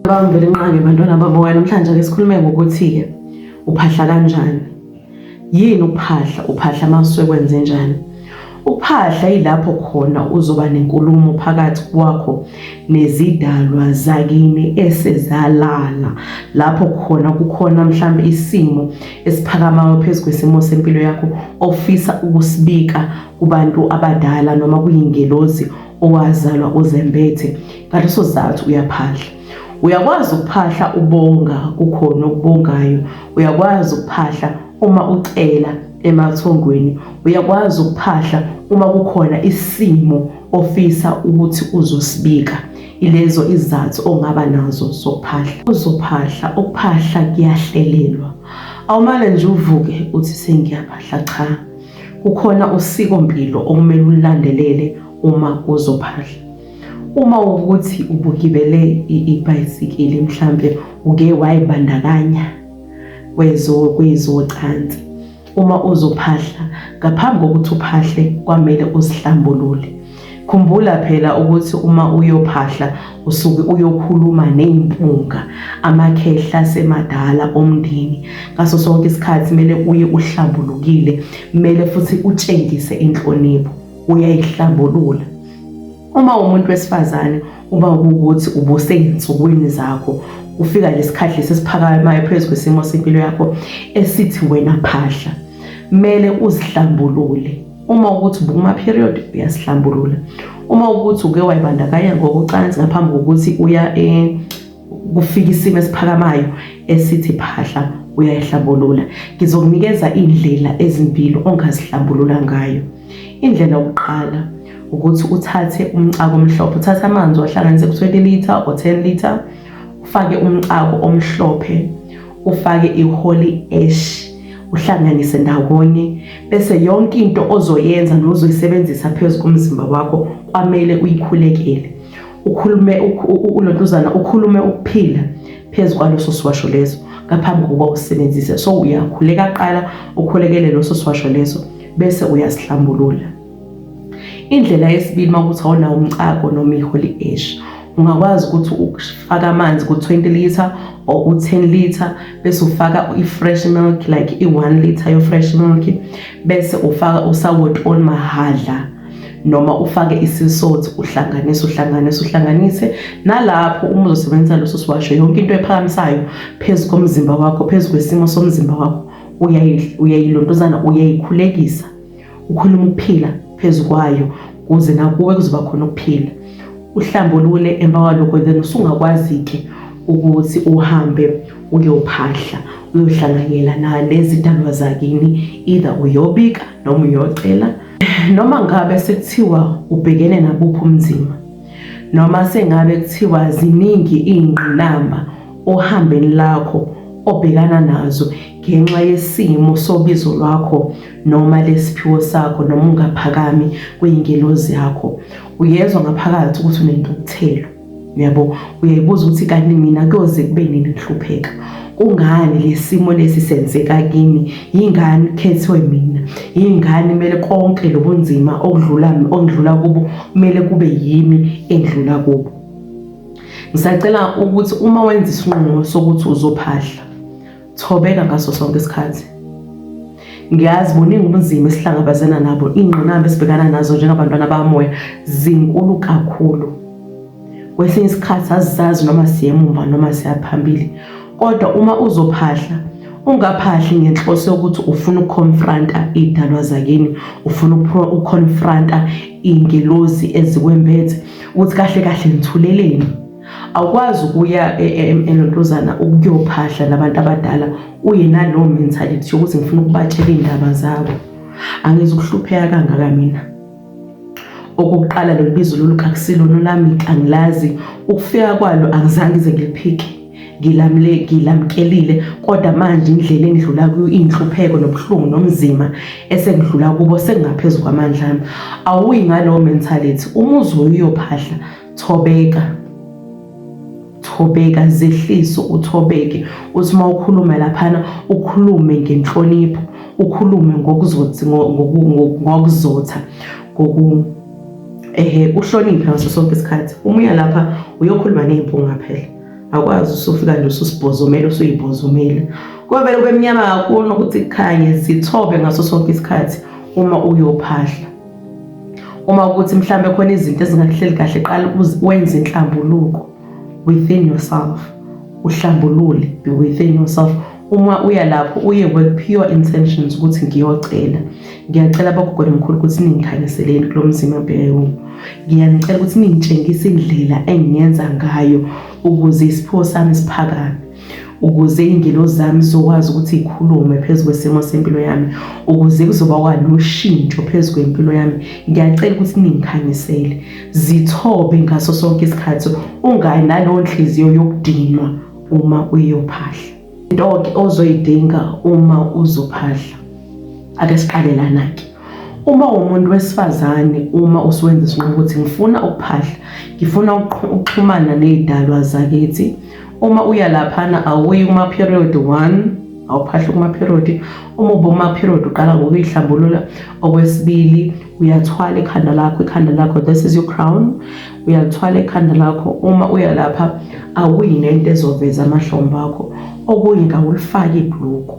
Bamvelinqangi bantwana bamoya, namhlanje ake sikhulume ngokuthi-ke uphahla kanjani. Yini ukuphahla? Uphahla masuke kwenze njani? Ukuphahla yilapho khona uzoba nenkulumo phakathi kwakho nezidalwa zakini esezalala, lapho khona kukhona mhlambe isimo esiphakamayo phezu kwesimo sempilo yakho ofisa ukusibika kubantu abadala noma kuyingelozi owazalwa uzembethe. Ngaleso sizathu uyaphahla. Uyakwazi ukuphahla ubonga, kukhona okubongayo. Uyakwazi ukuphahla uma ucela emathongweni. Uyakwazi ukuphahla uma kukhona isimo ofisa ukuthi uzosibika. Ilezo izizathu ongaba nazo zokuphahla. Uzophahla, ukuphahla kuyahlelelwa. Awumane nje uvuke uthi sengiyaphahla, cha. Kukhona usikompilo okumele ululandelele uma uzophahla. Uma ukuthi ubugibele ibhayisikili mhlampe uke wayibandakanya kwezocansi, uma uzophahla, ngaphambi kokuthi uphahle kwamele uzihlambulule. Khumbula phela ukuthi uma uyophahla usuke uyokhuluma ney'mpunga, amakhehla asemadala omndeni. Ngaso sonke isikhathi kumele uye uhlambulukile, kumele futhi utshengise inhlonipho, uyayihlambulula. Uma umuntu wesifazane, uma kuwukuthi ubusey'nsukwini zakho, kufika lesikhathi lesi esiphakamayo phezu kwesimo sempilo yakho esithi wena phahla, kumele uzihlambulule. Uma ukuthi ubukuma-period, uyasihlambulula. Uma ukuthi uke wayibandakanya ngokocansi ngaphambi kokuthi uya kufika isimo esiphakamayo esithi phahla, uyayihlambulula. Ngizokunikeza iy'ndlela ezimbili ongazihlambulula ngayo. Indlela yokuqala ukuthi uthathe umcako omhlophe, uthathe amanzi uwahlanganise ku-20 litre or 10 litre, ufake umcako omhlophe, ufake i-holy ash, uhlanganise ndawonye, bese yonke into ozoyenza nozoyisebenzisa phezu komzimba wakho kwamele uyikhulekele. Ukhulume ulontuzana, ukhulume ukuphila phezu kwaleso siwasho leso ngaphambi kokuba usebenzise. So uyakhuleka kuqala, ukhulekele leso siwasho leso, bese uyasihlambulula. Indlela yesibili, uma ukuthi awunawo umcako noma i-holy ash, ungakwazi ukuthi ufake amanzi ku-20 litre or u-10 litre, bese ufaka i-fresh milk, like i-1 litre yo-fresh milk, bese ufaka usawoti olumahhadla noma ufake isisothi, uhlanganise uhlanganise uhlanganise. Nalapho uma uzosebenzisa leso siwasho, yonke into ephakamisayo phezu komzimba wakho, phezu kwesimo somzimba wakho, uyayilontuzana, uyayikhulekisa, ukhuluma ukuphila phezu kwayo kuze nakuwe kuzoba khona ukuphila. Uhlambulule emva kwalokho, then usungakwazi-ke ukuthi uhambe uyophahla, uyohlanganyela nalezidalwa zakini, either uyobika noma uyocela. Noma ngabe sekuthiwa ubhekene nabuphi ubunzima, noma sengabe kuthiwa ziningi iy'ngqinamba ohambeni lakho obhekana nazo ngenxa yesimo sobizo lwakho noma lesiphiwo sakho, noma ungaphakami kwey'ngelozi yakho, uyezwa ngaphakathi ukuthi unentukuthelo, uyabo, uyayibuza ukuthi kanti mina kuyoze kube nini ngihlupheka, kungani lesimo lesi senzeka kimi, yingani kukhethwe mina, yingani kumele konke lobunzima okudlula okudlula kubo kumele kube yimi engidlula kubo. Ngisacela ukuthi uma wenza isinqumo sokuthi uzophahla, thobeka ngaso sonke isikhathi. Ngiyazi buningi ubunzima esihlangabezana nabo, iy'ngqinamba esibhekana nazo njengabantwana bamoya zinkulu kakhulu. Kwesinye isikhathi azizazi noma siya emumva noma siya phambili, kodwa uma uzophahla, ungaphahli ngenhloso yokuthi ufuna ukuconfronta iy'dalwa zakini, ufuna ukuconfronta iy'ngelozi ezikwembethe, ukuthi kahle kahle ngithuleleni. Awukwazi ukuya elontuzana ukuyophahla nabantu abadala uye nalowo mentality yokuthi ngifuna ukubatshela iy'ndaba zabo. Angizukuhlupheka kangaka mina. Okokuqala, lolu bizo lolu kakusilona olami, angilazi. Ukufika kwalo angizange ngize ngiliphike, ngilamle ngilamkelile, kodwa manje indlela engidlula kuyo, iy'nhlupheko nobuhlungu nomzima esengidlula kubo sekungaphezu kwamandla ami. Awuyi ngalowo mentality. Uma uzoya uyophahla, thobeka, thobeka, zehlise, uthobeke, uthi uma ukhuluma laphana ukhulume ngenhlonipho, ukhulume ngokuzothi ngokuzotha, ngoku ehe uhloniphe ngaso sonke isikhathi. Uma uya lapha uyokhuluma ney'mpunga phela. Akwazi usufika nje ususibhozomela usuyibhozomela. Kuyovele kube mnyama kakhulu nokuthi kukhanye, zithobe ngaso sonke isikhathi uma uyophahla. Uma ukuthi mhlambe khona izinto ezingakuhleli kahle, qala wenze inhlambuluko within yourself, uhlambulule within yourself. Uma uya lapho uye with pure intentions ukuthi ngiyocela, ngiyacela bogogo nomkhulu ukuthi ningikhanyiseleni kulo mzimba mbheke, ngiyanicela ukuthi ningitshengise indlela engingenza ngayo ukuze isiphiwo sami siphakame, ukuze iy'ngelosi zami zizokwazi ukuthi y'khulume phezu kwesimo sempilo yami, ukuze kuzoba kwanoshintsho phezu kwempilo yami. Ngiyacela ukuthi ningikhanyisele. Zithobe ngaso sonke isikhathi, ungayi naleyo nhliziyo yokudinwa uma uyophahla. Into-ke ozoyidinga uma uzophahla, ake siqale lana-ke. Uma uwumuntu wesifazane, uma usuwenza isinqumo ukuthi ngifuna ukuphahla, ngifuna ukuxhumana ney'dalwa zakithi, uma uya laphana awuyi kuma-period one, awuphahli kuma-period. Uma uba kuma-period uqala ngokuyihlambulula. Okwesibili, uyathwala ikhanda lakho, ikhanda lakho, this is your crown, uyalithwala ikhanda lakho. Uma uya lapha awuyi nento ezoveza amahlombe akho. Okunye kawulifaki ibhuluku,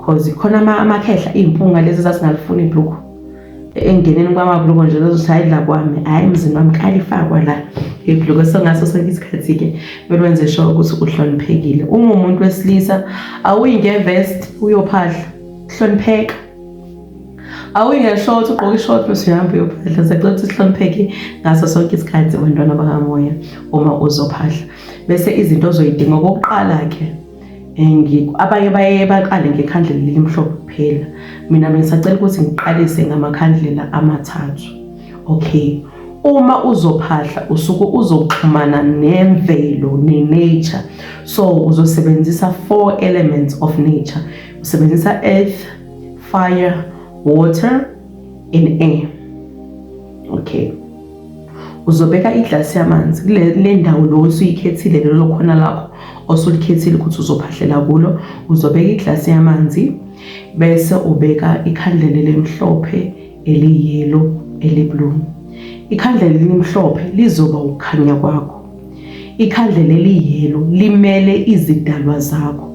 cause khona amakhehla iy'mpunga lezi ezasingalifuni ibhuluku engeneni kwamabhuluko nje, zazothi hayi la kwami, hhayi emzini wami kalifakwa la ibhuluko. So ngaso sonke isikhathi-ke kumele wenze sure ukuthi uhloniphekile. Uma umuntu wesilisa awuyi nge-vest uyophahla, hlonipheka. Awuyi nge-short, ugqoke i-short bese uyahamba uyophahla. Siyacela ukuthi sihlonipheke ngaso sonke isikhathi bantwana bakamoya uma uzophahla. Bese izinto ozoyidinga okokuqala-ke, abanye baye baqale ngekhandlela elimhlophe kuphela. Mina bengisacela ukuthi ngiqalise ngamakhandlela amathathu. Okay, uma uzophahla usuke uzoxhumana nemvelo, ne-nature, so uzosebenzisa 4 elements of nature. Usebenzisa earth, fire, water and air. Okay, uzobeka iglasi yamanzi kule ndawo lo osuyikhethile, lelo khona lakho osulikhethile ukuthi uzophahlela kulo. Uzobeka iglasi yamanzi bese ubeka ikhandlela elimhlophe, eliyelo, eliblue. Ikhandlela elimhlophe lizoba ukukhanya kwakho, ikhandlela eliyelo limele izidalwa zakho,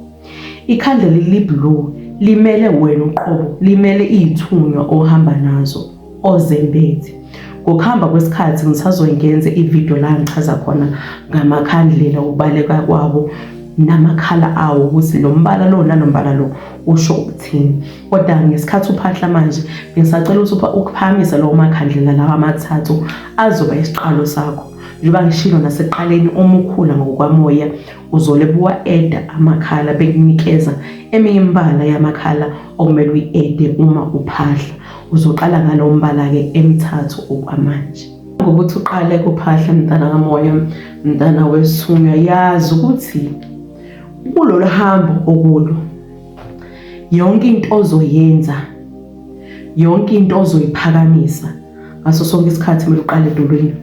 ikhandlela eliblue limele wena uqobo, limele iy'thunywa ohamba nazo ozembethe. Ngokuhamba kwesikhathi ngisazoyengenza ividiyo la ngichaza khona ngamakhandlela, ukubaleka kwabo namakhala awo, ukuthi lo mbala lo nalo mbala lo usho ukuthini. Kodwa ngesikhathi uphahla manje ngisacela ukuthi ukuphakamisa lawo makhandlela lawa amathathu azoba isiqalo sakho. Njengoba ngishilo nasekuqaleni, uma ukhula ngokwamoya uzole buwa-eda amakhala, bekunikeza eminye imibala yamakhala okumele uyi-ede uma uphahla. Uzoqala ngalowo mbala-ke emithathu okwamanje. Ngokuthi uqale kuphahla, mntana kamoya, mntana wesithunywa, yazi ukuthi kulolu hambo okulo yonke into ozoyenza, yonke into ozoyiphakamisa, ngaso sonke isikhathi kumele uqale edolweni,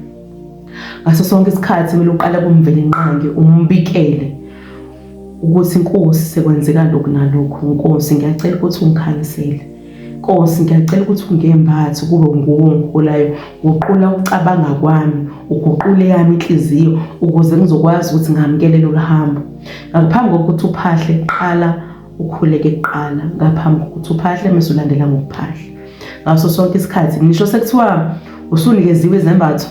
ngaso sonke isikhathi kumele uqale kuMvelinqangi, umbikele ukuthi Nkosi sekwenzeka lokhu nalokhu, Nkosi ngiyacela ukuthi ungikhanyisele, Nkosi ngiyacela ukuthi ungembathe kube nguwe ongiholayo, guqula ukucabanga kwami, uguqule yami inhliziyo ukuze ngizokwazi ukuthi ngamukele lolu hambo. Ngaphambi kokuthi uphahle, qala ukhuleke kuqala ngaphambi kokuthi uphahle, mase ulandela ngokuphahla. Ngaso sonke isikhathi, ngisho sekuthiwa usunikeziwe izembatho,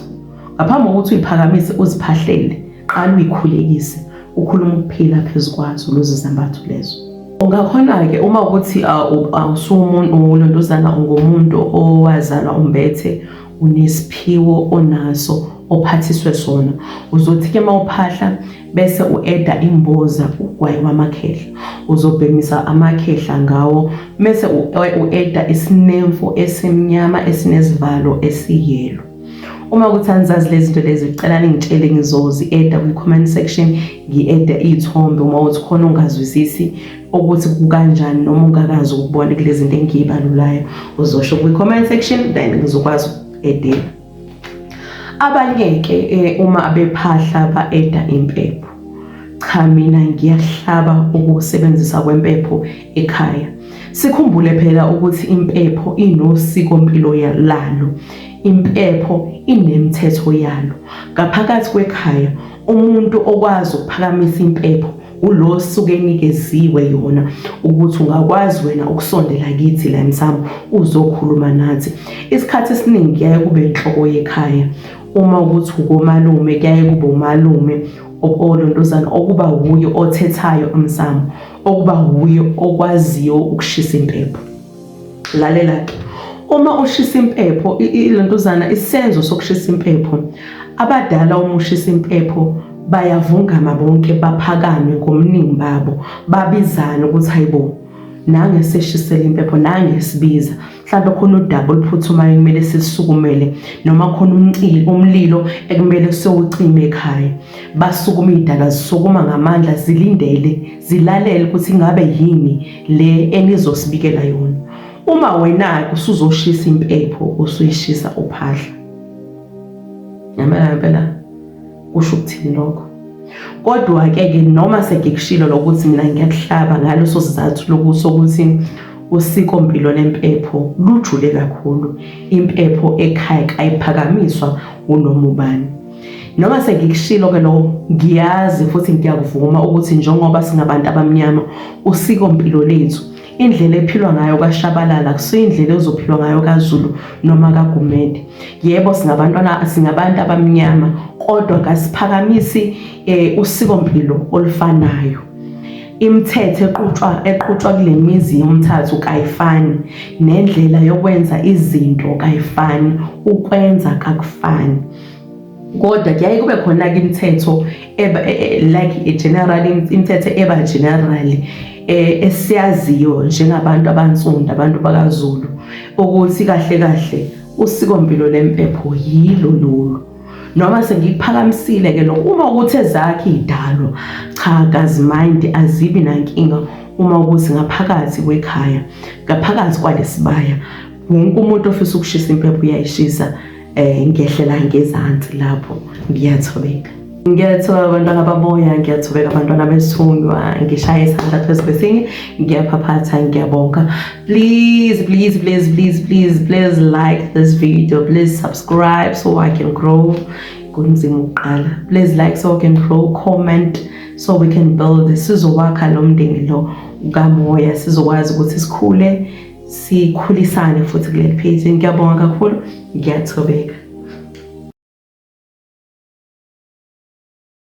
ngaphambi kokuthi uyiphakamise uziphahlele, qala uyikhulekise, ukhuluma ukuphila phezu kwazo lezo zembatho lezo. Ungakhona-ke uma ukuthi awusumuntu ulontuzana, ungumuntu owazalwa umbethe, unesiphiwo onaso ophathiswe sona, uzothi-ke uma uphahla bese u-eda imboza ugwayi wamakhehla, uzobhemisa amakhehla ngawo, bese u-eda isinemfu esimnyama esinezivalo esiyelo. Uma ukuthi anizazi lezi zinto lezi, cela ningitshele, ngizozi-eda kwi-comment section, ngi-ede iy'thombe uma uthi khona ungazwisisi ukuthi kukanjani noma ungakazi ukubona kulezi zinto engiyibalulayo, uzosho kwi-comment section, then ngizokwazi uku-edela. Abanye-ke uma bephahla ba-eda impepho. Cha, mina ngiyahlaba ukusebenzisa kwempepho ekhaya. Sikhumbule phela ukuthi impepho inosikompilo lalo, impepho inemithetho yalo. Ngaphakathi kwekhaya Umuntu okwazi ukuphakamisa impepho ulo osuke enikeziwe yona ukuthi ungakwazi wena ukusondela kithi la emsamo uzokhuluma nathi. Isikhathi esiningi kuyaye kube inhloko yekhaya. Uma ukuthi ukomalume kuyaye kube umalume olontuzana okuba wuye othethayo emsamo, okuba wuye okwaziyo ukushisa impepho. Lalela-ke, uma ushisa impepho, ilontuzana isenzo sokushisa impepho, abadala uma ushisa impepho bayavungama bonke baphakame ngobuningi babo, babizane ukuthi hayibo, nange eseshisela impepho, nange esibiza. Mhlawumbe khona udaba oluphuthumayo ekumele silisukumele noma khona umlilo ekumele siwucime ekhaya. Basukuma iy'dalwa zisukuma ngamandla zilindele, zilalele ukuthi ingabe yini le enizosibikela yona. Uma wena-ke usuzoshisa impepho usuyishisa uphahla. Ngempela ngempela kusho ukuthini lokho? Kodwa-ke ke noma sengikushilo lokuthi mina ngiyakuhlaba ngaleso sizathu loku sokuthi usikompilo lempepho lujule kakhulu. Impepho ekhaya kayiphakamiswa unoma ubani. Noma sengikushilo ke lokho, ngiyazi futhi ngiyakuvuma ukuthi njengoba singabantu abamnyama, usikompilo lethu, indlela ephilwa ngayo kaShabalala akusiyo indlela ezophilwa ngayo kaZulu noma kaGumede. Yebo, singabantwana singabantu abamnyama kodwa kasiphakamisi usikompilo olufanayo. Imithetho eqhutshwa kule mizi yomthathu kayifani, nendlela yokwenza izinto kayifani, ukwenza kakufani. Kodwa kuyaye kube khona-ke imithetho like general imithetho eba general esiyaziyo njengabantu abansundu, abantu bakaZulu, ukuthi kahle kahle usikompilo lempepho yilo lolu. Noma sengikuphakamisile ke lokho, uma ukuthi ezakhe iy'dalwa, cha kazimind azibi nankinga uma ukuthi ngaphakathi kwekhaya, ngaphakathi kwalesibaya, wonke umuntu ofisa ukushisa impepho uyayishisa. Ngehlela ngezansi lapho ngiyathobeka. Ngiyathoba abantwana bamoya, ngiyathobeka abantwana besithunywa, ngishaya isandla phezu kwesinye, ngiyaphaphatha, ngiyabonga. Please, please, please, please, please, please like this video. Please subscribe so I can grow. Kunzima ukuqala. Please like so I can grow, comment so we can build. Sizowakha lo mndeni lo kamoya, sizokwazi ukuthi sikhule, sikhulisane futhi kuleli page. Ngiyabonga kakhulu, ngiyathobeka.